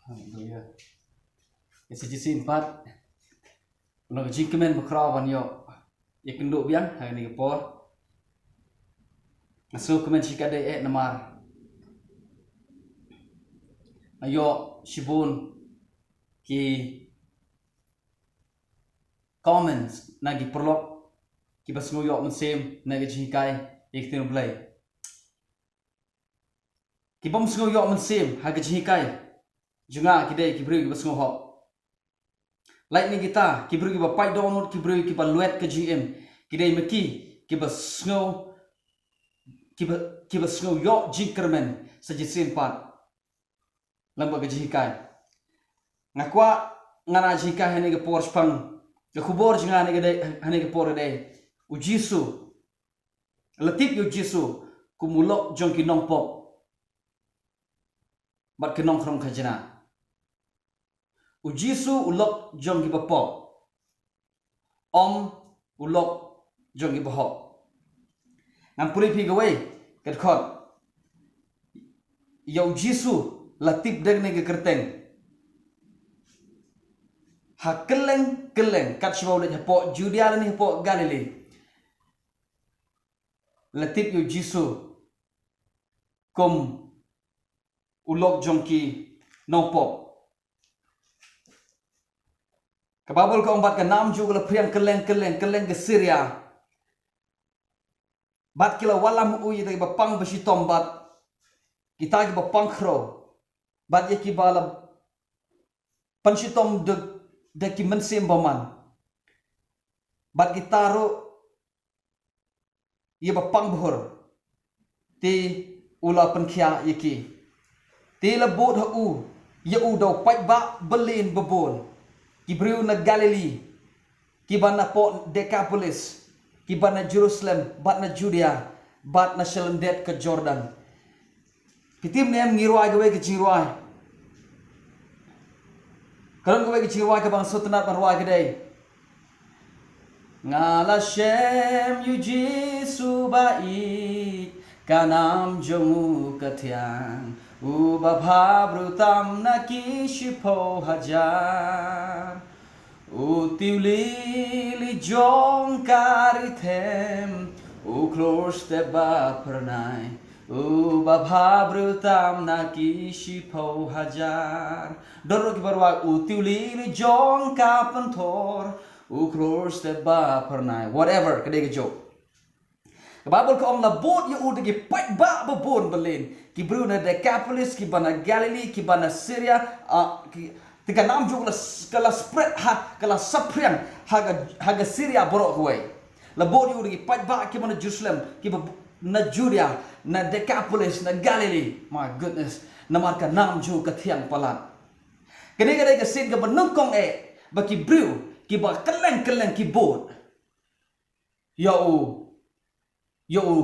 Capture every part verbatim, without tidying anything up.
Haleluya. Ïa sa shisien pat, long ka jingkmen bakhraw ban ïoh ïakynduh biang ha kane ka por. Nga sngewkmen shikatdei eh namar nga ïoh shibun ki comments na ki paralok kiba sngew ïoh mynsiem na ka jinghikai ïa ka ktien U Blei. Kibym sngew ïoh mynsiem ha ka jinghikai jong nga ki dei ki briew kiba sngew hok. Lait na kita, ki briew kiba pait dohnud, ki briew kiba lwet ka jingim, ki dei ma ki kiba sngew, kiba, kiba sngew ïoh jingkyrmen sa shisien pat lem bad ka jinghikai. Nga kwah ngan ai jinghikai ha kane ka por shaphang ka khubor jong nga ha kane ka por ka dei, U Jisu, la tip ïa U Jisu kum u lok jong ki nongpop bad ki nongkhrong khajna. U Jisu u lok jong kiba pop, ym u lok jong kiba hok. Ngan pule phi kawei ka dkhot. Ïa U Jisu la tip da kane ka kyrteng ha kylleng kylleng, kat shaba u leit hapoh Judia lane hapoh Galili. La tip ïa U Jisu kum u lok jong ki nongpop. Ka Baibl ka ong, bad ka nam jong u ka la phriang kylleng kylleng, kylleng ka Syria. Bad ki la wallam ha u ïa kita kiba pang ba shitom bad kita kiba pang khrew, bad ïa kiba la pynshitom da, da ki mynsiem bymman. Bad kita ruh ïa ba pang bhur, te u la pynkhiah ïa ki. Te la bud ha u, ïa u da u paidbah ba lin ba bun, ki briew na Galili, kiba napoh Dekapolis, kiba na Jerusalem, bad na Judia, bad na shalyndet ka Jordan. Phi tip ne em, ngi rwai kawei ka jingrwai. Ka don kawei ka jingrwai kaba nga sngewtynnat ban rwai ka dei, nga la shem ïa U Jisu ba ïeit, ka nam jong u ka thiang, uba bha briew tam na ki shiphew hajar. U tiwlili jong ka ri them, u khlur step ba phyrnai, uba bha briew tam na ki shiphew hajar. Don ruh kiba rwai, u tiwlili jong ka pynthor, u khlur step ba phyrnai. Whatever, ka dei kajuh. Ka Baibl ka ong la bud ïa u da ki paidbah ba bun ba lin. Ki briew na Dekapolis, kiba na Galili, kiba na Syria, ah, ki, te ka nam jong u ka la s-, ka la spread ha, ka la saphriang ha ka, ha ka Syria baroh kawei. La bud ïa u da ki paidbah kiba na Jerusalem, kiba na Judia, na Dekapolis, na Galili. My goodness. Namar ka nam jong u ka thiang palat. Kane ka dei ka sien kaba nyngkong eh ba ki briew kiba kylleng kylleng ki bud ïa u, ïa u,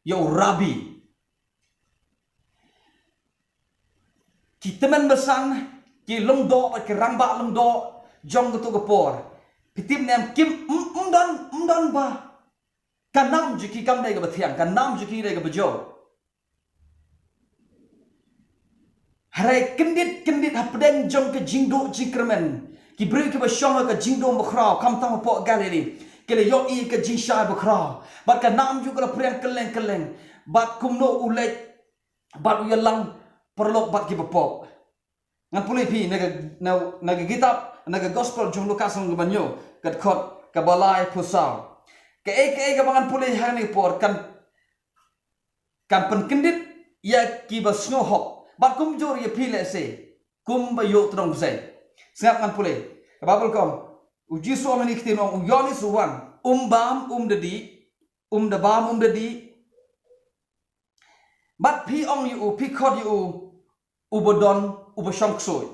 ïa u Rabbi. Ki tymmen basan, ki lyngdoh, ki rangbah lyngdoh jong kato ka por, phi tip ne em, kim, ym, ym don, ym don ba ka nam jong ki kam dei kaba thiang, ka nam jong ki dei kaba jong. Hynrei kyndit kyndit hapdeng jong ka jingduh jingkyrmen, ki briew kiba shong ha ka jingdum bakhraw, khamtam hapoh Galili, ki la ïohi ka jingshai bakhraw. Bad ka nam jong u ka la phriang kylleng kylleng. Bad kumno u leit bad u ïalang paralok bad kiba pop. Ngan pule phi na ka, na, na ka kitab, na ka gospel jong u Lukas lynnong kaba hynñiew, ka dkhot kaba laiphew saw. Kaei kaei kaba ngan pule ha kane ka por kan kan pynkyndit ïa kiba sngewhok. Bad kumjuh ïa phi lehse, kumba ïoh tnong bsei. Sngap ngan pule. Ka Baibl ka ong, U Jisu u ong ha kane ka ktien, u ong, u Ïoannis u wan, um bam, um da dih, um da bam, um da dih. Bad phi ong ïa u, phi khot ïa u, uba don, uba shong ksuid.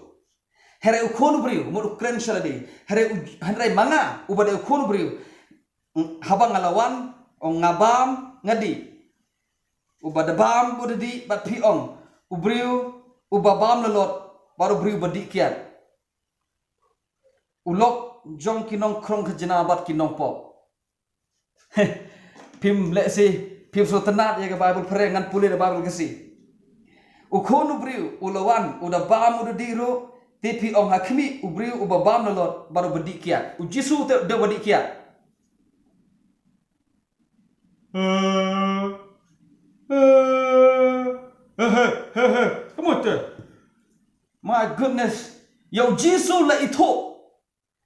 Hynrei u Khun u briew, mut u kren sha lade. Hynrei u, hynrei ma nga, uba dei u Khun u briew, haba nga la wan, ong nga bam, nga dih. Uba da bam, uba da dih, bad phi ong, u briew uba bam lalot, bad u briew uba dih kiad, u lok jong ki nongkhrong khajna bad ki nongpop. Phim lehse phim sngewtynnat ïa ka Baibl Phareng, ngan pule da Baibl Khasi. U Khun u briew u la wan, u da bam, u da dih ruh. Te phi ong ha khmih, u briew uba bam lalot bad uba dih kiad. U Jisu te u dei uba dih kiad. Eh, eh, eh, eh, eh, eh, kamu te. My goodness. Ïa u Jisu la ithuh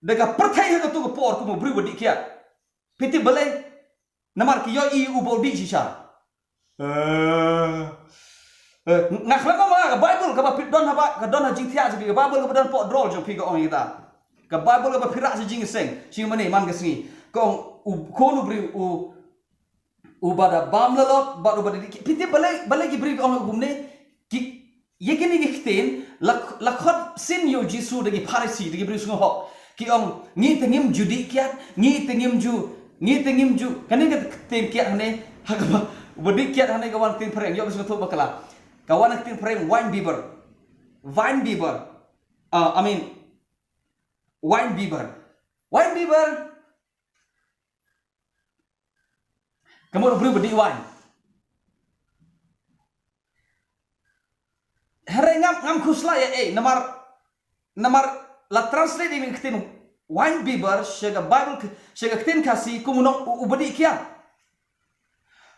da ka pyrthei ha kato ka por kum u briew uba dih kiad. Phi tip balei? Namar ki ïohi uba u dih shisha. Eh, eh, nga khlem ma ka Bible kaba phi don haba, ka don ha jingthiah jong phi, ka Bible kaba don poh drol jong phi ka ong ïa kita. Ka Bible kaba phi rah sha jingseng, shi mane man ka sngi. Ka ong u Khun u briew u, uba da bam lalot bad uba da dih kiad. Phi tip balei, balei ki briew ki ong kumne? Ki, ïa kine ki ktien la, la khot sien ïa u Jisu da ki Pharisi, da ki briew sngewhok. Ki ong, ngi te ngim ju dih kiad, ngi te ngim ju, ngi te ngim ju. Kane ka ktien kiad hangne, ha kaba, uba dih kiad hangne ka wan ktien phareng, ïoh ba sngewthuh bakla. Ka wan ktien phareng wine bibber. Wine bibber. Ah, I mean, wine bibber. Wine bibber. Ka mut u briew ba dih wine. Hynrei ngam, ngam khuslai ïa, eh, namar, namar la translate ïa ka ktien wine bibber sha ka Bible, sha ka ktien Khasi kum u nong u, uba dih kiad.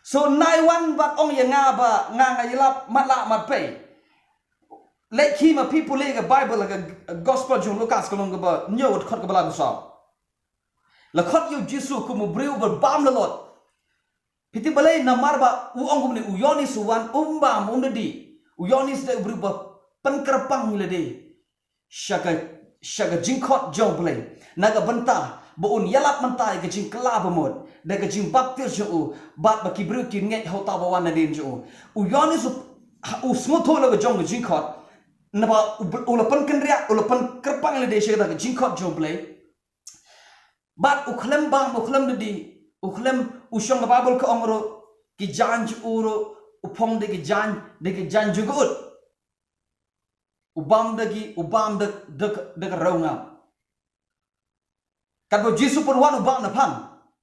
So nai wan bad ong ïa nga ba nga nga ïalap matlah matpei. Lehse ma phi pule ka Bible, ka Gospel jong u Lukas ka lynnong kaba hynñiew, dkhot kaba lai bad saw. La khot ïa u Jisu kum u briew uba bam lalot. Phi tip balei? Namar ba u ong kumne, u Ïoannis u wan, um bam, um da dih. U Ïoannis u dei u briew ba pynkyrpang ïa lade sha ka, sha ka jingkhot jong u Blei, na ka bynta ba un ïalap mynta ïa ka jingkylla bamut da ka jingbaptis jong u, bad ba ki briew kin ngeit ha uta uba wan nadien jong u. U Ïoannis u, u sngewthuh la ka jong ka jingkhot, naba u, u la pynkynriah, u la pynkyrpang ïa lade sha kata ka jingkhot jong u Blei. Bad u khlem bam, u khlem da dih, u khlem, u shong, ka Bible ka ong ruh, ki jaiñ jong u ruh, u phong da ki jaiñ, da ki jaiñ jong ka ut. U bam da ki, u bam da, da, da ka rau ngap. Katba u Jisu pat u wan, u bam na phang.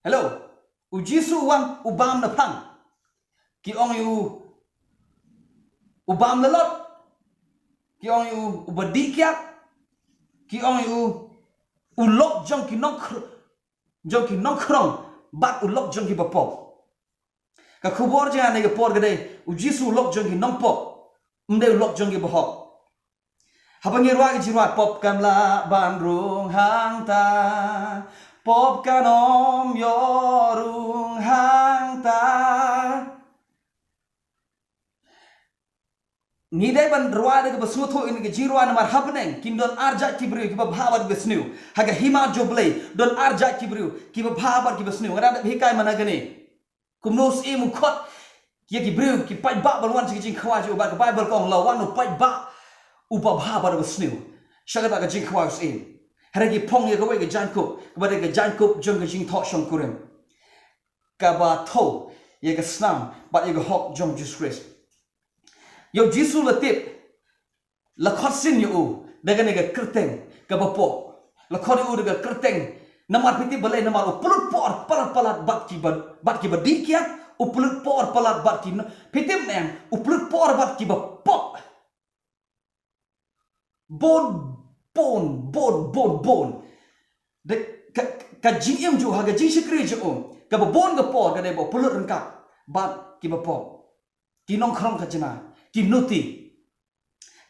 Hello. U Jisu u wan, u bam na phang. Ki ong ïa u, u bam lalot. Ki ong ïa u, uba dih kiad. Ki ong ïa u, u lok jong ki nongkhr-, jong ki nongkhrong bad u lok jong ki bapop. Ka khubor jong nga ha kane ka por ka dei, u Jisu u lok jong ki nongpop, ym dei u lok jong ki bahok. Haba ngi rwai ka jingrwai, pop kam lah ban rung hangta, pop kan ym ïoh rung hangta. Ngi dei ban rwai da kaba sngewthuh ïa kane ka jingrwai namar ha bneng kin don ar jait ki briew, kiba bha bad kiba sniew. Ha ka hima jong u Blei don ar jait ki briew, kiba bha bad kiba sniew. Nga dang dep hikai mynta kane. Kumno u syiem u khot ïa ki briew ki paidbah ban wan sha ka jingkhawai jong u, bad ka Bible ka ong la wan u paidbah uba bha bad uba sniew sha kata ka jingkhawai u syiem. Hynrei ki phong ïa kawei ka jaiñkup, kaba dei ka jaiñkup jong ka jingthoh shongkurim, kaba thew ïa ka snam bad ïa ka hok jong u Jisu Khrist. Ïa u Jisu la tip, la khot sien ïa u da kane ka kyrteng kaba pop. La khot ïa u da ka kyrteng. Namar phi tip balei? Namar u pynlut por palat palat bad kiba, bad kiba dih kiad, u pynlut por palat bad ki no-, phi tip ne em, u pynlut por bad kiba pop. Bun, bun, bun, bun, bun. Da ka, ka jingim jong u, ha ka jingshakri jong u, kaba bun ka por ka dei ba u pynlut ryngkat bad kiba pop. Ki nongkhrong khajna, ki nuti.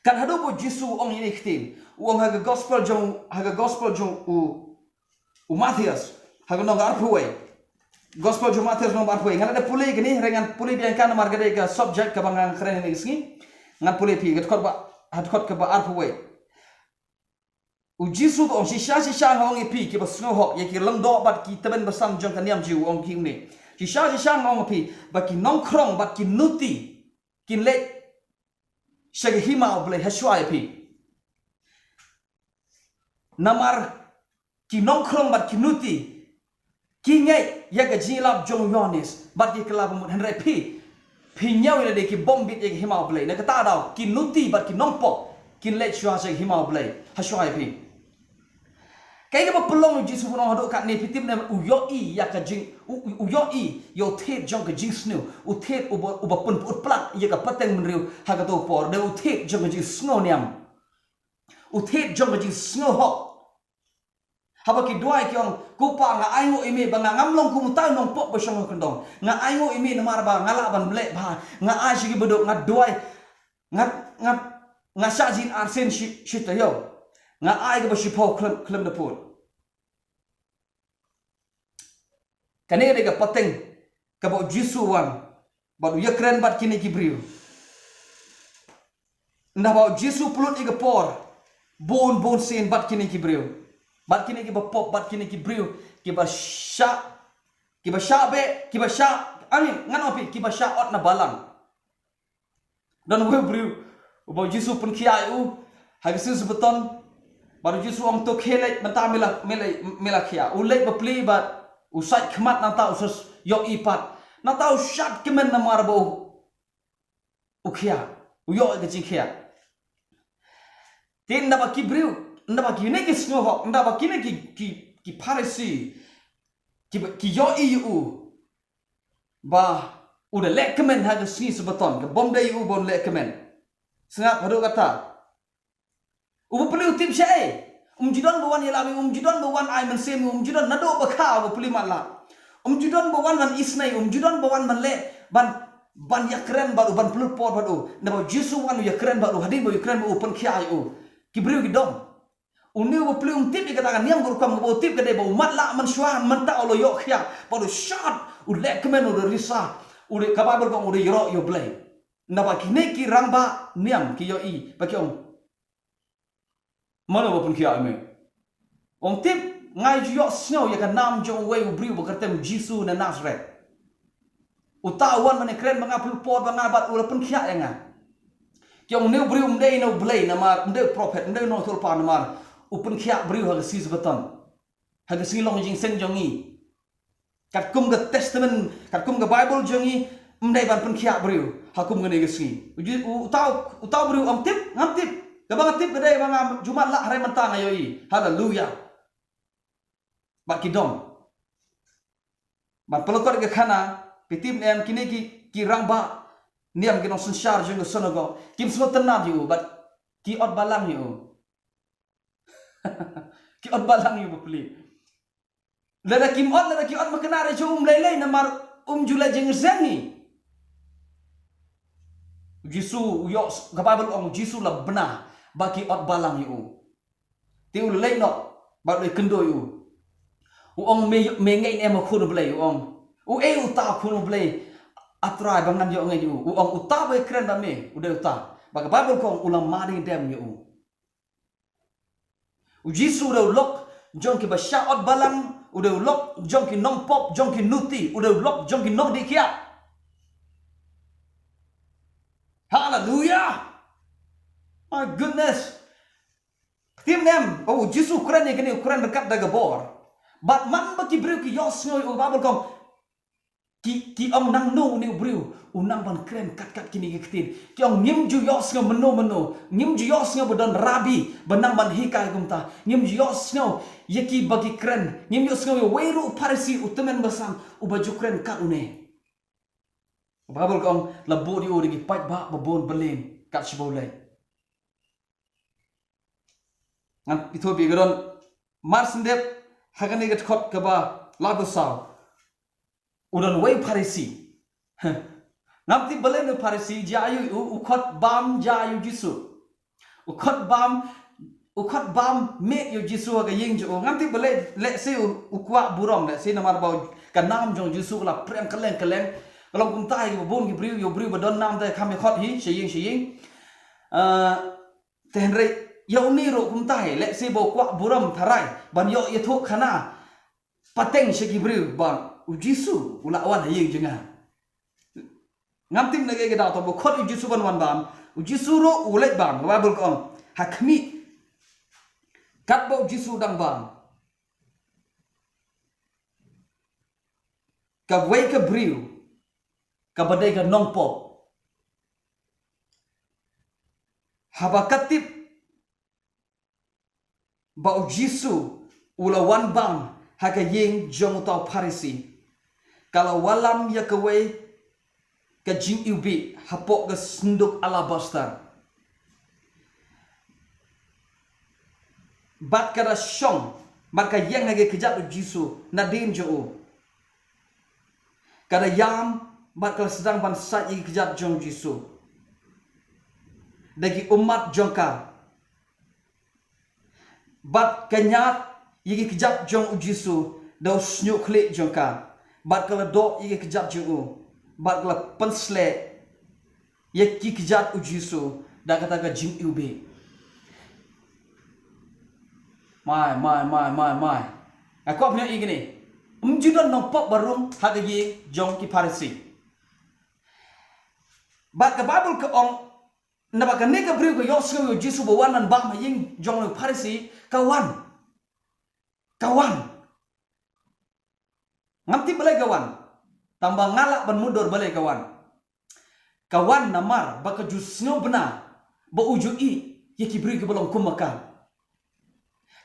Kat haduh ba u Jisu u ong ïa kine ki ktien, u ong ha ka gospel jong, ha ka gospel jong u, u Mathaios, ha ka lynnong ka arphew wei. Gospel jong u Mathaios lynnong ba arphew wei. Nga la dep pule ïa kane, hynrei ngan pule biang ïa ka namar ka dei ka subject kaba nga kren ïa kine ki sngi. Ngan pule ïa phi, ka dkhot ba, ha dkhot kaba arphew wei. U Jisu u ong, shisha shisha nga ong ïa phi, kiba sngewhok, ïa ki lyngdoh bad ki tymmen basan jong ka niam Jiw, u ong kumne. Shisha shisha nga ong ïa phi, ba ki nongkhrong bad ki nuti kin leit sha ka hima u Blei hashwa ïa phi. Namar ki nongkhrong bad ki nuti ki ngeit ïa ka jingïalap jong u Ïoannis bad ki kylla bamut, hynrei phi, phi ñiew ïa lade, ki bym bit ïa ka hima u Blei. Na kata ka daw ki nuti bad ki nongpop kin leit shuwa sha ka hima u Blei hashwa ïa phi. Kaei kaba pynlong u Jisu ban ong haduh katne, phi tip ne em, u ïohi ïa ka jing, u, u, u ïohi ïa u thied jong ka jingsniew, u thied uba, uba pynput plat ïa ka pateng bynriew ha kato ka por, dei u thied jong ka jingsngew niam. U thied jong ka jingsngew hok. Haba ki duwai ki ong, Ko Pa, nga ainguh ïa me ba nga ngam long kum utai u nongpop ba shong ha kyndong. Nga ainguh ïa me namar ba nga lah ban leh bha. Nga ai sha ki baduk, nga duwai, nga, nga, nga shah jin arsien shi, shi taïew. Nga ai kaba shiphew khlem, khlem da pud. Kane ka dei ka pateng kaba u Jisu u wan bad u ïakren bad kine ki briew. Ynda ba u Jisu u pynlut ïa ka por, bun bun sien bad kine ki briew, bad kine kiba pop, bad kine ki briew kiba shah, kiba shah beh, kiba shah, I mean, ngan ong phi, kiba shah ot na balang. Don uwei u briew uba u Jisu u pynkhiah ïa u ha ka sngi Sabbaton. Bad u Jisu u ong, To khie leit, mynta me la, me la, me la khiah. U leit bapli bad u sait khmat, nangta u sa ïohi pat. Nangta u shad kmen namar ba u, u khiah, u ïoh ïa ka jingkhiah. Te ynda ba ki briew, ynda ba kine ki sngewhok, ynda ba kine ki, ki, ki Pharisi ki, ki ïohi ïa u ba u da leh kmen ha ka sngi Sabbaton, ka bym dei ïa u ba un leh kmen. Sngap haduh katta. U bapli u tip shaei? Um ju don ba wan ïalap ïa u, um ju don ba wan ai mynsiem ïa u, um ju don, naduh ba kha u bapli matlah. Um ju don ba wan ban isynei, um ju don ba wan ban leh, ban, ban ïakren bad u, ban pynlut por bad u. Naba u Jisu u wan u ïakren bad u, hadien ba u ïakren bad u, u pynkhiah ïa u. Ki briew ki dom. Une u bapli um tip ïa kata ka niam ka rukom, kaba u tip ka dei ba u matlah mynshuwa, mynta u la ïoh khiah bad u shad, u leh kmen, u da risa, u da, ka Baibl ka ong u da ïaroh ïa U Blei. Naba kine ki rangbah niam ki ïohi bad ki ong, Mano ba pynkhiah ïa me? Ong, Tip, nga ju ïohsngew ïa ka nam jong uwei u briew ba kyrteng u Jisu na Nasareth. Uta u wan ban ïakren bad nga, pynlut por bad nga bad u la pynkhiah ïa nga. Ki ong, Une u briew um dei na U Blei namar, um dei u prophet, um dei u nongïathuhlypa namar u pynkhiah briew ha ka sngi Sabbaton, ha ka sngi long jingïaseng jong ngi. Katkum ka testament, katkum ka Baibl jong ngi, ym dei ban pynkhiah briew ha kum kane ka sngi. U ju-, u-, uta u, uta u briew u ong, Tip, ngam tip. Kaba nga tip ka dei ba nga ju matlah, hynrei mynta nga ïohi. Haleluya. Bad ki dom. Ban pynlong ïa ka khana, phi tip ne em, kine ki, ki rangbah niam, ki nongsynshar jong ka synagog, kim sngewtynnad ïa u, bad ki ot balang ïa u. Ki ot balang ïa u bapli. Lada kim ot, lada ki ot makna re jong u, ym lei lei namar um ju leh jingïaseng hi. U Jisu u ïoh, ka Baibl ong u Jisu u la bna ba ki ot balang ïa u. Te u leit noh bad u leit kynduh ïa u. U ong, Me, me ngeit ne em ha Khun U Blei? U ong, Uei uta Khun U Blei, A Trai, ba ngan ïoh ngeit ïa u? U ong, Uta ba ïakren bad me u dei uta. Ba ka Baibl ka ong u la mad ïa dem ïa u. U Jisu u dei u lok jong kiba shah ot balang, u dei u lok jong ki nongpop, jong ki nuti, u dei u lok jong ki nongdih khiah. Haleluya! My goodness! Tip ne em, oh, u Jisu u kren ïa kane, u kren ryngkat da ka bor. Bad man ba ki briew ki ïohsngew ïa u, Baibl ka ong, ki, ki ong, Nangno une u briew u nang ban kren kat kat kine ki ktien? Ki ong, Ngim ju ïohsngew mynno mynno, ngim ju ïohsngew ba don rabbi ba nang ban hikai kumta, ngim ju ïohsngew ïa ki ba ki kren, ngim ïohsngew ïa uwei ruh u Pharisi, u tymmen basan, uba ju kren kat une. Baibl ka ong, la bud ïa u da ki paidbah ba bun byllieng kat shaba u leit. Ngan ïathuh ïa phi, ka don mar shen dep, ha kane ka dkhot kaba laiphew saw, u don uwei u Pharisi. Ngam tip balei une u Pharisi, jia ïa u, u khot bam jia ïa u Jisu. U khot bam, u khot bam miet ïa u Jisu ha ka ïing jong u. Ngam tip balei, lehse u, u kwah burom, lehse namar ba u, ka nam jong u Jisu ka la pyrshang kylleng kylleng. Ka long kumta hi, ba bun ki briew, ïa u briew ba don nam te kham ïa khot hi sha ïing sha ïing. Ah, te hynrei ïa une ruh kumta hi, lehse ba u kwah burom tharai ban ïoh ïathuh khana pateng sha ki briew ba u Jisu u la wan ha ïing jong nga. Ngam tip na kaei ka daw, tang ba u khot ïa u Jisu ban wan bam. U Jisu ruh u leit bam, ka Baibl ka ong, ha khmih, katba u Jisu u dang bam, kawei ka briew kaba dei ka nongpop, haba ka tip ba u Jisu u la wan bam ha ka ïing jong uta u Pharisi. Ka la wallam ïa kawei ka jingiwbih hapoh ka synduk alabaster. Bad ka da shong, bad ka ïeng ha ki kjat u Jisu, nadien jong u. Ka da ïam, bad ka la sdang ban sait ïa ki kjat jong u Jisu da ki ummat jong ka. Bad ka ñiad ïa ki kjat jong u Jisu da u shñiuh khlieh jong ka. Bad ka la doh ïa ki kjat jong u. Bad ka la pynsleh ïa ki kjat u Jisu da kata ka jingiwbih. Mai, mai, mai, mai, mai. Nga kwah pynïoh ïa kine. Ym ju don nongpop ba rung ha ka ïing jong ki Pharisi. Bad ka Baibl ka ong, naba kane ka briew ka ïohsngew ïa u Jisu ba wan ban bam ha ïing jong u Pharisi, ka wan. Ka wan. Ngam tip balei ka wan. Tangba nga lah ban mutdur balei ka wan. Ka wan namar ba ka ju sngewbna ba u ju ïeh ïa ki briew kiba long kum ma ka.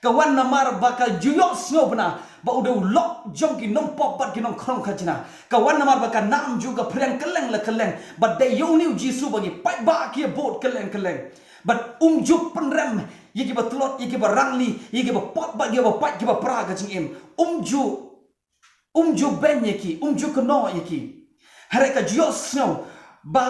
Ka wan namar ba ka ju ïohsngew bna ba u dei u lok jong ki nongpop bad ki nongkhrong khajna. Ka wan namar ba ka nam jong u ka phriang kylleng la kylleng. Bad dei ïa une u Jisu ba ngi paidbah ki ïa bud kylleng kylleng. Bad um ju pynrem ïa kiba tlot, ïa kiba rangli, ïa kiba pop bad ïa kiba pait, kiba pra ka jingim. Um ju Um ju beiñ ïa ki, um ju kynnoh ïa ki. Hynrei ka ju ïohsngew ba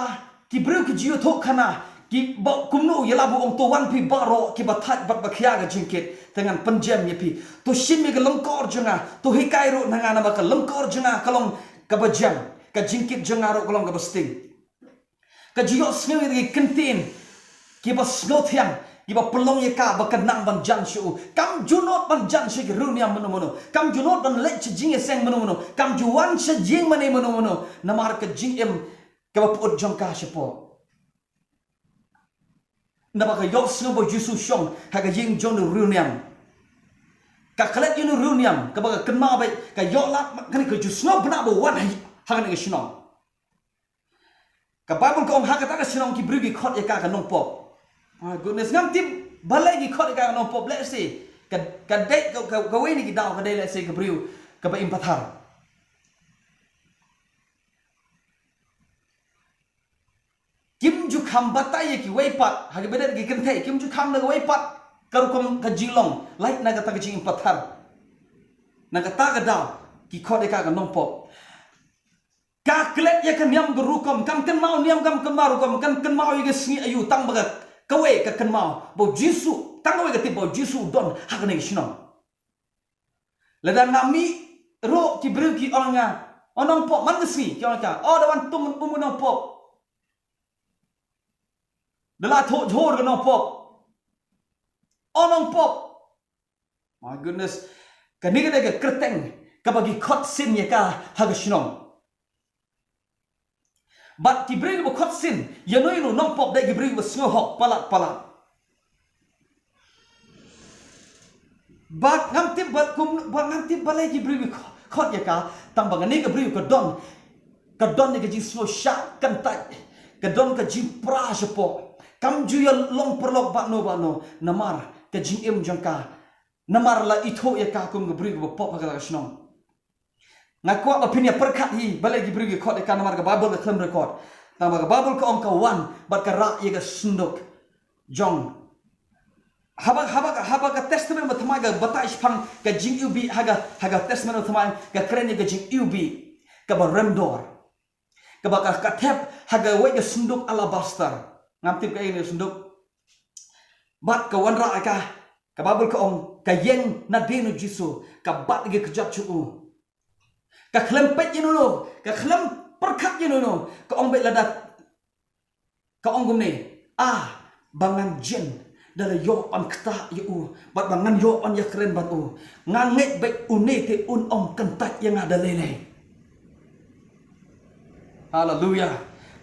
ki briew ki ju ïathuhkhana, ki ba kumno ïa la ba u ong, to wan phi baroh kiba thait bad ba khia ka jingkit, te ngan pynjem ïa phi. To shim ïa ka lyngkor jong nga, to hikai ruh na nga, namar ka lyngkor jong nga ka long kaba jem, ka jingkit jong nga ruh ka long kaba sting. Ka ju ïohsngew ïa ki ktien kiba sngewthiang, kiba pynlong ïa ka ba ka nang ban jan sha u. Kam ju nud ban jan sha ki riewniam mano mano. Kam ju nud ban leit sha jingïaseng mano mano. Kam ju wan sha jingmane mano mano. Namar ka jingim kaba pyut jong ka shapoh. Naba ka ïohsngew ba u Jisu u shong ha ka ïing jong u riewniam. Ka klet ïa u riewniam, kaba ka kynmaw beit, ka ïoh lad, kane ka ju sngewbna ba u wan ha, ha kane ka shnong. Ka Baibl ka ong ha kata ka shnong ki briew ki khot ïa ka ka nongpop. My goodness, ngam tip balei ki khot ïa ka ka nongpop, lehse ka, ka dei ka, ka, kawei na ki daw ka dei lehse ka briew kaba im pathar. Kim ju kham batai ïa kiwei pat, ha kiba dei ki kynthei, kim ju kham na kawei pat ka rukom ka jinglong, lait na kata ka jingim pathar. Na kata ka daw ki khot ïa ka ka nongpop. Ka klet ïa ka niam ka rukom, kam kynmaw niam, kam kynmaw rukom, kam kynmaw ïa ka sngi aïu, tang ba ka, kawei ka kynmaw ba u Jisu, tang kawei ka tip ba u Jisu u don ha kane ka shnong. Lada nga mih ruh ki briew ki ong ïa nga, "O nongpop, man ka sngi?" ki ong ïa ka, "O da wan tum um u nongpop. Da la thoh jhur ka nongpop. O nongpop." My goodness. Kane ka dei ka kyrteng kaba ki khot sien ïa ka ha ka shnong. Bad ki briew ba khot sien ïa uno uno u nongpop dei ki briew ba sngewhok palat palat. Bad ngam tip bad kum, bad ngam tip balei ki briew ba khot ïa ka, tang ba kane ka briew ka don, ka don ïa ka jingsngew shah kyntait, ka don ka jingpra shapoh. Kam ju ïa long paralok bad no bad no, namar ka jingim jong ka. Namar la ithuh ïa ka kum ka briew kaba pop ha kata ka shnong. Nga kwah ba phin ïa pyrkhat hi balei ki briew ki khot ïa ka, namar ka Baibl ka khlem record. Tang ba ka Baibl ka ong ka wan bad ka rah ïa ka synduk jong. Haba, haba, haba ka Testament Bathymmai ka batai shaphang ka jingiwbih ha ka, ha ka Testament Bathymmai ka kren ïa ka jingiwbih kaba remdor. Kaba ka, ka thep ha kawei ka synduk alabaster. Ngam tip kaei kane ka synduk. Bad ka wanrah ïa ka, ka Baibl ka ong, ka ïeng nadien u Jisu, ka bat ïa ki kjat jong u. Ka khlem peit ïano ïano, ka khlem pyrkhat ïano ïano, ka ong beit lada, ka ong kumne, ah, ba ngan jin, da la ïoh ban ktah ïa u, bad ba ngan ïoh ban ïakren bad u. Nga ngeit beit une te un ym kyntait ïa nga da lei lei. Haleluya.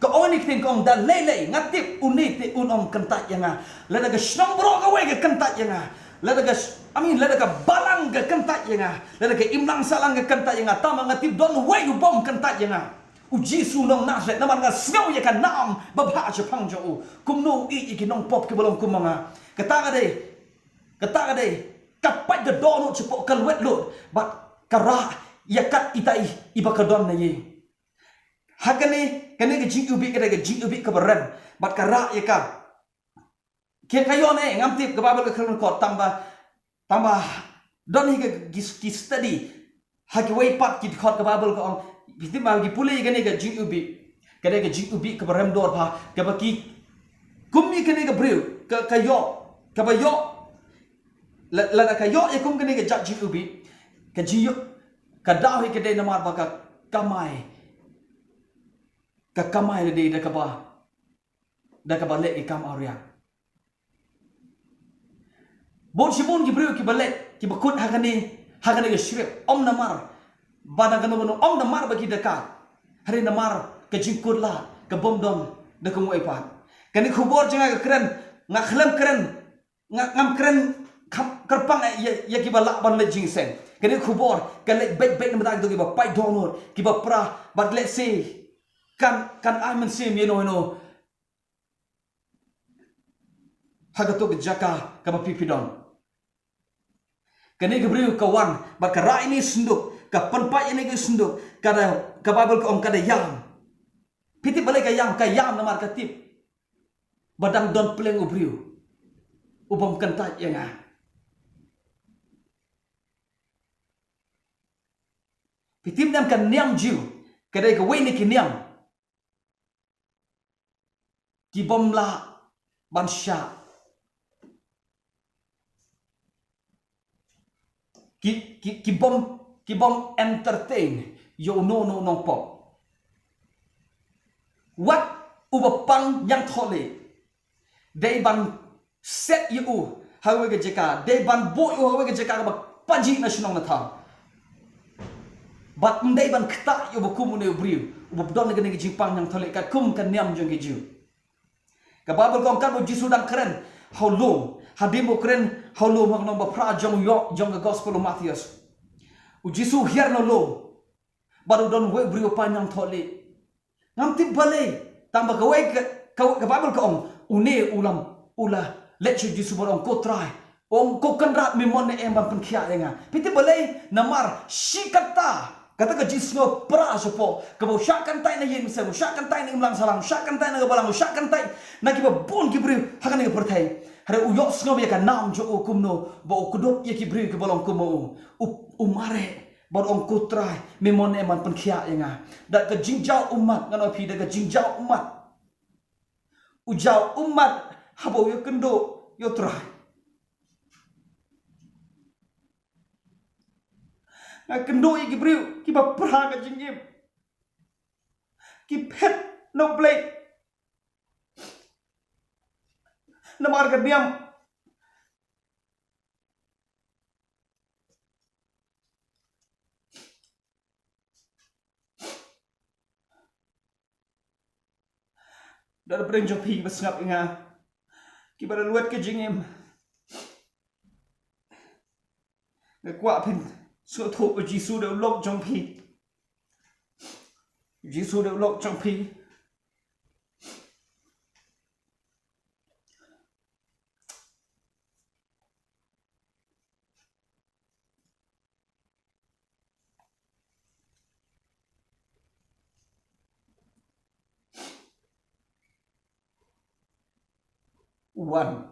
Ka ong ïa kane ka ktien, ka ong da lei lei, nga tip une te un ym kyntait ïa nga. Lada ka shnong baroh kawei ka kyntait ïa nga. Lada ka sh-, I mean, lada ka balang ka kyntait ïa nga. Lada ka imlang sahlang ka kyntait ïa nga. Tangba nga tip don uwei u bym kyntait ïa nga. U Jisu nong Nasareth, namar nga sngew ïa ka nam babha shaphang jong u. Kumno u ïeit ïa ki nongpop kiba long kum ma nga. Kata ka dei, kata ka dei Ka pait ka dohnud shapoh, ka lwet lut. Bad ka rah ïa kat ita i, iba ka don na ïing. Ha kane, kane ka jingïohi, kane ka jingïohi kaba rem. Bad ka rah ïa ka. Ki ka ïoh ne, ngam tip, ka Baibl ka kren kot, tang ba, tang ba don hi ka ki, ki study ha kiwei pat ki dkhot, ka Baibl ka ong. Phi tip ma, ki pule kane ka jingïohi, kane ka jingïohi kaba rem dor bha, kaba ki kum ïa kane ka briew ka, ka ïoh, kaba ïoh. La, lada ka ïoh ïa kum kane ka jait jingïohi, ka jingïohi, ka daw hi ka dei namar ba ka kamai, ka kamai lade da kaba, da kaba leh ki kam awria. Bun shibun ki briew kiba leh, kiba kut ha kane, ha kane ka script, ym namar ba dang kano kano, ym namar ba ki dakar. Hynrei namar ka jingkut lad ka bym don da kawei pat. Kane ka khubor jong nga ka kren, nga khlem kren, nga, ngam kren kham kyrpang ïa, ïa kiba lah ban leit jingïaseng. Kane ka khubor ka leit beit beit namar kito kiba pait dohnud, kiba pra, bad lehse kan, kan ai mynsiem ïano ïano ha kato ka jaka kaba phi, phi don. Kane ka briew ka wan bad ka rah ïa kane ka synduk, ka pynpait ïa kane ka synduk, ka da, ka Baibl ka ong ka da ïam. Phi tip balei ka ïam? Ka ïam namar ka tip ba dang don pleng u briew u bym kyntait ïa nga. Phi tip ne em, ka niam Jiw ka dei kawei na ki niam ki bym lah ban shah, ki, ki, ki bym, ki bym entertain ïa uno uno u nongpop. Wat uba pang ñiangthohlieh, dei ban set ïa u ha kawei ka jaka, dei ban buh ïa u ha kawei ka jaka kaba pajih na shnong na thaw. Bad ym dei ban ktah ïa uba kum une u briew uba don kane ka jingpang ñiangthohlieh, ka kum ka niam jong ki Jiw. Ka Baibl ka ong katba u Jisu dang kren ha u lum, hadien ba u kren ha u lum ha ka lynnong ba phra jong u ïoh, jong ka gospel u Mathaios, u Jisu u hiar na u lum bad u don uwei u briew u pang ñiangthohlieh. Ngam tip balei, tang ba kawei ka, ka, ka Baibl ka ong, une u lam, u la leit sha u Jisu bad ong, ko Trai, ong, ko Kynrad, me mon ne em ban pynkhiah ïa nga? Phi tip balei? Namar shi katta, kata ka jingsngew pra shapoh, kaba u shah kyntait na ïing mynsiem, u shah kyntait na imlang sahlang, u shah kyntait na ka balang, u shah kyntait na kiba bun ki briew ha kane ka pyrthei. Hynrei u ïohsngew ïa ka nam jong u kumno ba u kdup ïa ki briew kiba long kum u. U, u mareh bad ong, ko Trai, me mon ne em ban pynkhiah ïa nga? Da ka jingjaw ummat, ngan ong ïa phi, da ka jingjaw ummat. U jaw ummat haba u ïakynduh ïa u Trai. Nga kynduh ïa ki briew kiba phra ka jingim, ki phet na U Blei namar ka niam. Da pyrshah jong phi ba sngap ïa nga, kiba la lwet ka jingim, nga kwah phin sngewthuh ba u Jisu dei u lok jong phi. U Jisu dei u lok jong phi. Wan.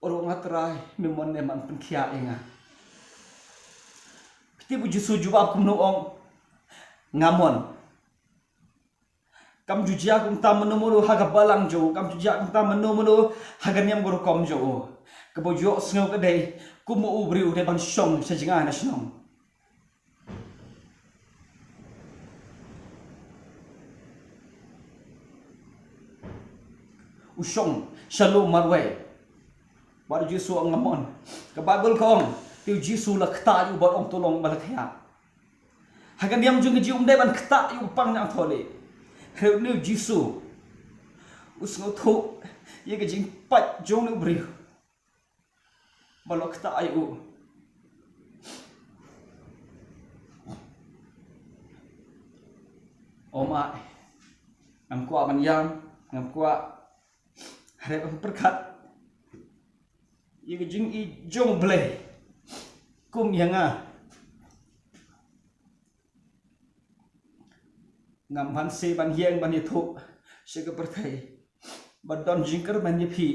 Ong, nga Trai, me mon ne em ban pynkhiah ïa nga? Phi tip u Jisu jubab kumno, ong, nga mon. Kam ju jia kumta mano mano ha ka balang jong u, kam ju jia kumta mano mano ha ka niam ka rukom jong u. Kaba ju ïohsngew ka dei kumno u briew u dei ban shong sha jngai na shnong. U shong sha lum marwei. Bad u Jisu u ong, nga mon. Ka Baibl ka ong, te u Jisu u la ktah ïa u bad ong, to long ba la khiah. Ha ka niam jong ki Jiw ym dei ban ktah ïa u pang ñiangthohlieh. Hynrei une u Jisu u sngewthuh ïa ka jingpait jong une u briew bad u la ktah ïa u. O Mai, ngam kwah ban ïam, ngam kwah, hynrei ban pyrkhat ïa ka jingïeit jong U Blei kum ïa nga. Ngam banse ban ïeng ban ïathuh sha ka pyrthei ba don jingkyrmen ïa phi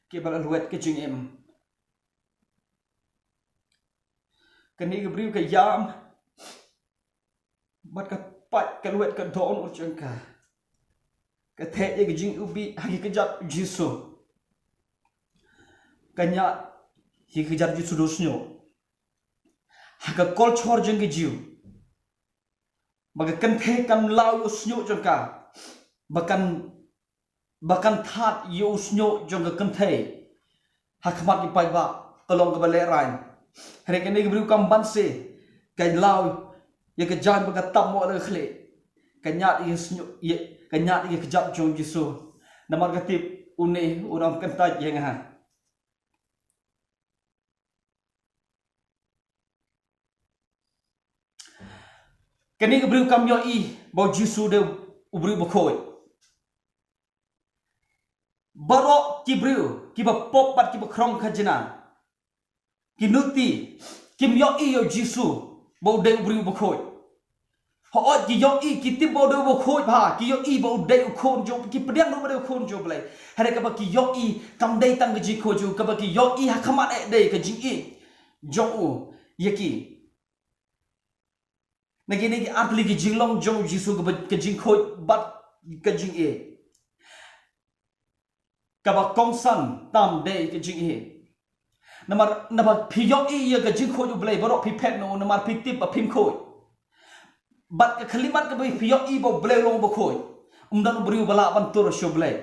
kiba la lwet ka jingim. Kane ka briew ka ïam bad ka pait ka lwet ka dohnud jong ka. Ka theh ïa ka jingïohi ha ki kjat Jisu. Ka ñiad ïa ki kjat Jisu da u shñiuh. Ha ka culture jong ki Jiw, ba ka kynthei kam law ïa u shñiuh jong ka, ba kan, ba kan thad ïa u shñiuh jong ka kynthei ha khmat ki paidbah, ka long kaba lehraiñ. Hynrei kane ka briew kam banse, ka law ïa ka jaiñ ba ka tam mo la ka khlieh. Ka ñiad ïa ka shñiuh, ïa, ka ñiad ïa ka kjat jong Jisu. Namar ka tip une u nongkyntait ïa nga. Kane ka briew kam ïohi ba u Jisu u dei u briew bakhuid. Baroh ki briew kiba pop bad kiba khrong khajna, ki nuti, kim ïohi ïa u Jisu ba u dei u briew bakhuid. Hooid, ki ïohi, ki tip ba u dei u bakhuid bha, ki ïohi ba u dei u khun jong, ki pdiang ruh ba u dei u khun jong U Blei. Hynrei kaba ki ïohi kam dei tang ka jingkhuid jong u, kaba ki ïohi ha khmat eh dei ka jingïeit jong u ïa ki. Na kine ki artylli ki jinglong jong u Jisu, kaba ka jingkhuid bad ka jingïeit. Kaba kongsan tam dei ka jingïeit. Namar, namar phi ïohi ïa ka jingkhuid U Blei baroh phi phet noh, namar phi tip ba phim khuid. Bad ka khyllipmat kaba phi ïohi ba U Blei u long bakhuid, um don u briew ba lah ban tur sha U Blei.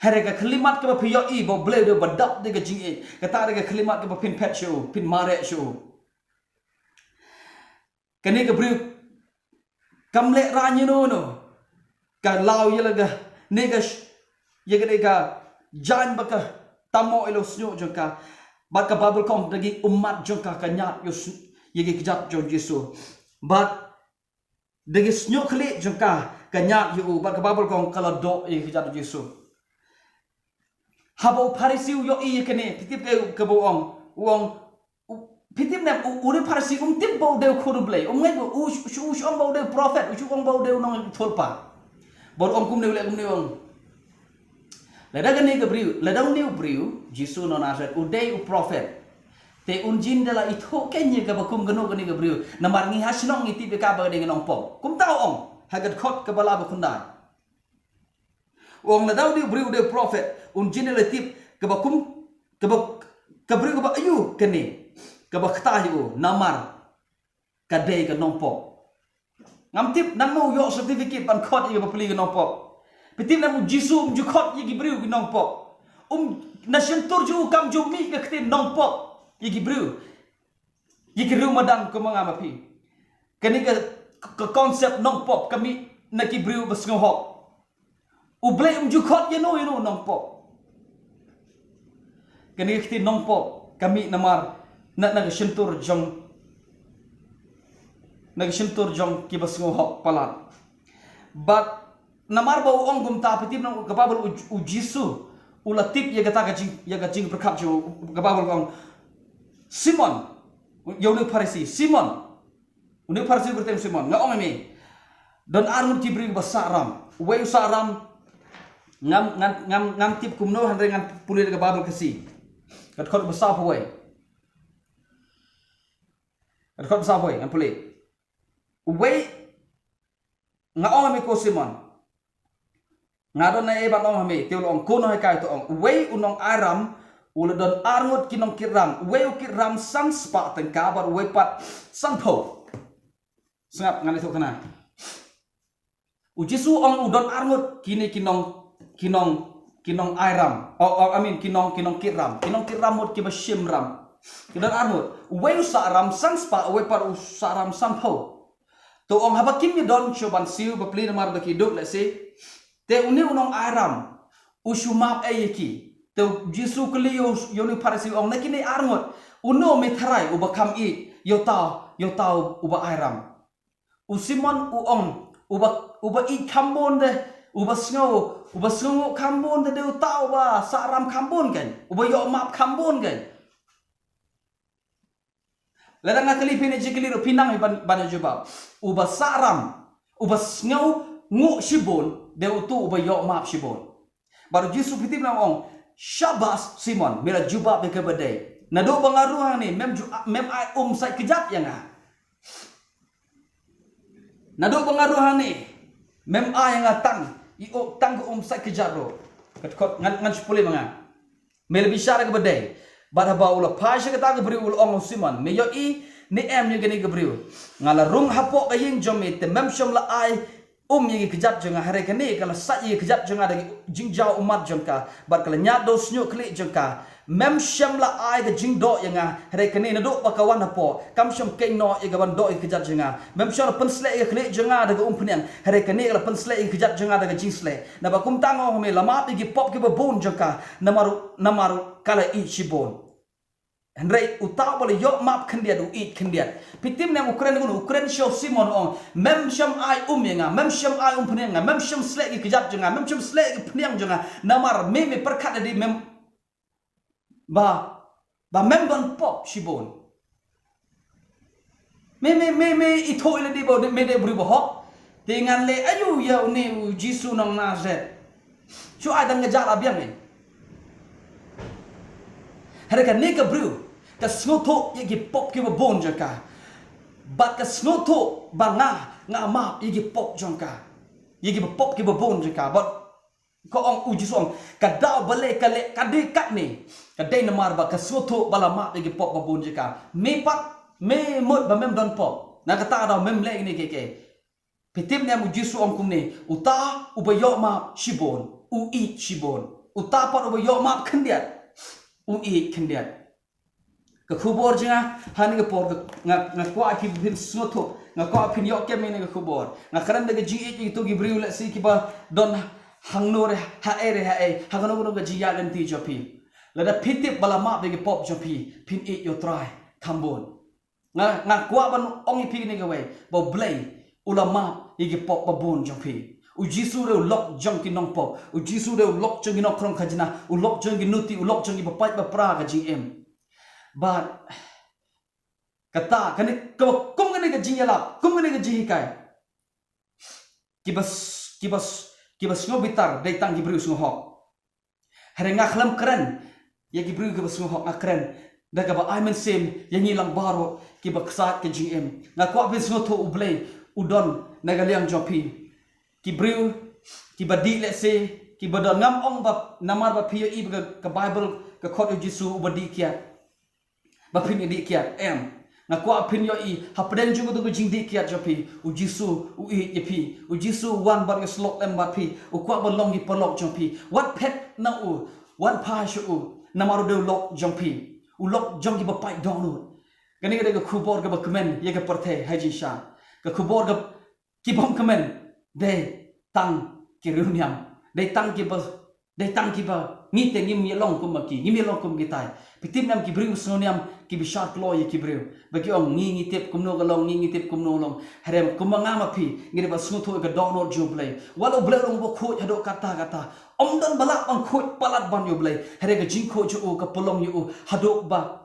Hynrei ka khyllipmat kaba phi ïohi ba U Blei u dei uba dap da ka jingïeit, kata dei ka khyllipmat kaba phin phet sha u, phin mareh sha u. Kane ka briew kam lehraiñ ïano ïano. Ka law ïa la ka, ne ka sh-, ïa kane ka jaiñ ba ka tam mo ïa la u shñiuh jong ka. Bad ka Baibl ka ong da ki ummat jong ka ka ñiad ïa u shñ-, ïa ki kjat jong Jisu. Bad da ki shñiuh khlieh jong ka ka ñiad ïa u, bad ka Baibl ka ong ka la doh ïa ki kjat jong Jisu. Haba u Pharisi u ïohi ïa kane, phi tip kaei kaba u ong, u ong, u, phi tip ne em, u, une u Pharisi um tip ba u dei u khun U Blei, um ngeit ba u, u, u, u shu ong ba u dei u prophet, u shu ong ba u dei u nongïathuhlypa. Bad u ong kumne, u leh kumne, u ong, lada kane ka briew, lada une u briew, Jisu na Nasareth, u dei u prophet, te un jin da la ithuh kein ïa kaba kum kano kane ka briew, namar ngi ha shnong ngi tip ïa ka ba ka dei ka nongpop. Kumta u ong ha ka dkhot kaba la ba khyndai. U ong lada u dei u briew u dei u prophet, un jin da la tip kaba kum, kaba, ka briew kaba aïu kane kaba kata ïa u, namar ka dei ka nongpop. Ngam tip nangno u ïoh certificate ban khot ïa ka bapli ka nongpop. Phi tip ne em, u Jisu um ju khot ïa ki briew ki nongpop. Um, na shyntur jong u kam ju mih ka ktien nongpop ïa ki briew, ïa ki riew madan kum ma nga ma phi. Kane ka, ka concept nongpop ka mih na ki briew ba sngewhok. U Blei um ju khot ïano ïano u nongpop. Kane ka ktien nongpop ka mih namar na, na ka shyntur jong, na ka shyntur jong kiba sngewhok palat. Bad namar ba u ong kumta, phi tip ne em, ka Baibl, u, u Jisu u la tip ïa kata ka jing, ïa ka jingpyrkhat jong u. Ka Baibl ka ong, Simon, ïa une u Pharisi, Simon, une u Pharisi u kyrteng Simon, nga ong ïa me, don ar ngut ki briew ba sah ram. Uwei u sah ram, ngam, ngam, ngam, ngam tip kumno, hynrei ngan pule da ka Baibl Khasi. Ka dkhot ba sawphew wei. Ka dkhot ba sawphew wei, ngan pule. Uwei, nga ong ïa me ko Simon, nga don naei ban ong ha me? Te u la ong, ko nonghikai, to ong. Uwei u nongai ram u la don ar ngut ki nongkit ram. Uwei u kit ram san spah tyngka bad uwei pat sanphew. Sngap, ngan ïathuh kane. U Jisu u ong u don ar ngut kine ki nong, ki nong, ki nongai ram. Oh, oh, I mean, ki nong, ki nongkit ram. Ki nongkit ram mut kiba shim ram. Ki don ar ngut. Uwei u sah ram san spah, uwei pat u sah ram sanphew. To ong haba kim ïadon shuh ban siew bapli namar ba ki duk lehse, te une u nongai ram u shu map ei ïa ki? Te u Jisu u kylli ïa u, ïa une u Pharisi, u ong, na kine ar ngut, uno me tharai uba kham ïeit ïa uta, ïa uta uba ai ram? U Simon u ong, uba, uba ïeit kham bun de Uba sngew, uba sngewnguh kham bun te dei uta uba sahram kham bun kein. Uba ïoh map kham bun kein. Lada nga kylli phi ne jingkylli ruh phi nang ban, ban jubab. Uba sahram, uba sngewnguh shibun, dei utu uba ïoh map shibun. Bad u Jisu phi tip na ong, shabas Simon, me la jubab ïa kaba dei. Naduh ba nga rung hangne, mem ju, mem ai um sait kjat ïa nga. Naduh ba nga rung hangne, mem ai ïa nga tang, i u tang ka um sait kjat ruh. Kat kot ngan, ngan shu pule ma nga. Me la bishar ïa kaba dei. Bad haba u la phai sha kata ka briew u la ong u Simon, me ïohi ne em ïa kane ka briew. Nga la rung hapoh ka ïing jong me te mem shym la ai um ïa ki kjat jong nga, hynrei kane ka la sait ïa ki kjat jong nga da ki jingjaw ummat jong ka. Bad ka la ñiad da u shñiuh khlieh jong ka. Mem shym la ai ka jingdoh ïa nga, hynrei kane naduh ba ka wan hapoh, kam shym keiñ noh ïa ka ban doh ïa ki kjat jong nga. Mem shym la pynsleh ïa ka khlieh jong nga da ka umphniang, hynrei kane ka la pynsleh ïa ki kjat jong nga da ka jingsleh. Naba kumta nga ong ha me, la map ïa ki pop kiba bun jong ka, namar, namar ka la ïeit shibun. Hynrei uta uba la ïoh map khyndiat u ïeit khyndiat. Phi tip ne em u kren kumno, u kren sha u Simon u ong, mem shym ai um ïa nga, mem shym ai umphniang nga, mem shym sleh ïa ki kjat jong nga, mem shym sleh ïa ki phniang jong nga. Namar me, me pyrkhat da dei mem ba, ba mem don pop shibun. Me, me, me, me ithuh ïa lade ba me dei u briew ba hok. Te ngan leh aïu ïa une u Jisu nong Nasareth? Shu ai tang ka jaka biang eh. Hynrei kane ka briew ka sngewthuh ïa ki pop kiba bun jong ka. Bad ka sngewthuh ba nga, nga map ïa ki pop jong ka. Ïa ki pop kiba bun jong ka. Bad ka ong u Jisu ong, ka daw balei ka leh ka dei katne. Ka dei namar ba ka sngewthuh ba la map ïa ki pop ba bun jong ka. Me pat, me mut ba mem don pop. Na kata ka daw mem leh ïa kine kiei kiei. Phi tip ne em u Jisu ong kumne, uta uba ïoh map shibun, u ïeit shibun. Uta pat uba ïoh map khyndiat, u ïeit khyndiat. Ka khubor jong nga, ha kane ka por, nga, nga kwah phi phin sngewthuh, nga kwah phin ïoh kem ïa kane ka khubor. Nga kren da ka jingïeit ïa kito ki briew lehse kiba don hangno re, haei re haei, ha kano kano ka jingïaid lynti jong phi. Lada phi tip ba la map ïa ki pop jong phi, phin ïeit ïa u Trai kham bun. Nga, nga kwah ban ong ïa phi kane kawei, ba U Blei u la map ïa ki pop ba bun jong phi. U Jisu dei u lok jong ki nongpop. U Jisu dei u lok jong ki nongkhrong khajna. U lok jong ki nuti, u lok jong ki bapait bapra ka jingim. Bad kata, kane, kaba kum kane ka jingïalap, kum kane ka jinghikai. Kiba s-, kiba s-, kiba sngew bitar, dei tang ki briew sngewhok. Hynrei nga khlem kren ïa ki briew kiba sngewhok, nga kren da kaba ai mynsiem ïa ngi lang baroh kiba ksat ka jingim. Nga kwah phin sngewthuh U Blei u don na ka liang jong phi. Ki briew kiba dih lehse, kiba don, ngam ong ba namar ba phi ïohi ba ka, ka Baibl ka khot ïa u Jisu uba dih kiad. Ba phin ïa dih kiad, em. Nga kwah phin ïohi, hapdeng jong ka jingdih kiad jong phi, u Jisu u ïeit ïa phi. U Jisu u wan ban ïasyllok lem bad phi. U kwah ban long ki paralok jong phi. Wat phet na u, wan phai sha u. Namar u dei u lok jong phi. U lok jong kiba pait dohnud. Kane ka dei ka khubor kaba kmen ïa ka pyrthei ha jingshisha. Ka khubor ka ki bym kmen, dei tang ki riewniam, dei tang kiba, dei tang kiba, ngi te ngim ïalong kum ma ki, ngim ïalong kum kitai. Phi tip ne em ki briew sngewniam, ki bishar kloi ïa ki briew. Ba ki ong ngi ngi tip kumno ka long, ngi ngi tip kumno long. Hynrei kumba nga ma phi, ngi dei ban sngewthuh ïa ka dohnud jong U Blei. Wat la U Blei u long uba khuid haduh katta katta. Ym don ba lah ban khuid palat ban ïa U Blei. Hynrei ka jingkhuid jong u ka pynlong ïa u haduh ba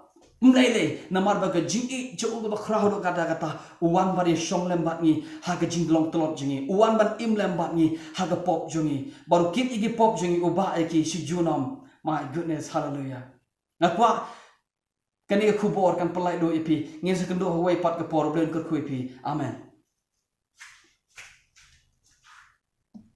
ym lei lei, namar ba ka jingïeit jong u kaba khraw haduh katta katta, u wan ban ïashong lem bad ngi ha ka jinglong tlot jong ngi, u wan ban im lem bad ngi ha ka pop jong ngi, bad u kit ïa ki pop jong ngi, u bah ïa ki shi junom. My goodness, hallelujah. Nga kwah kane ka khubor kan pynlait duh ïa phi. Ngin sa ïakynduh ha kawei pat ka por, U Blei un kyrkhu ïa phi. Amen.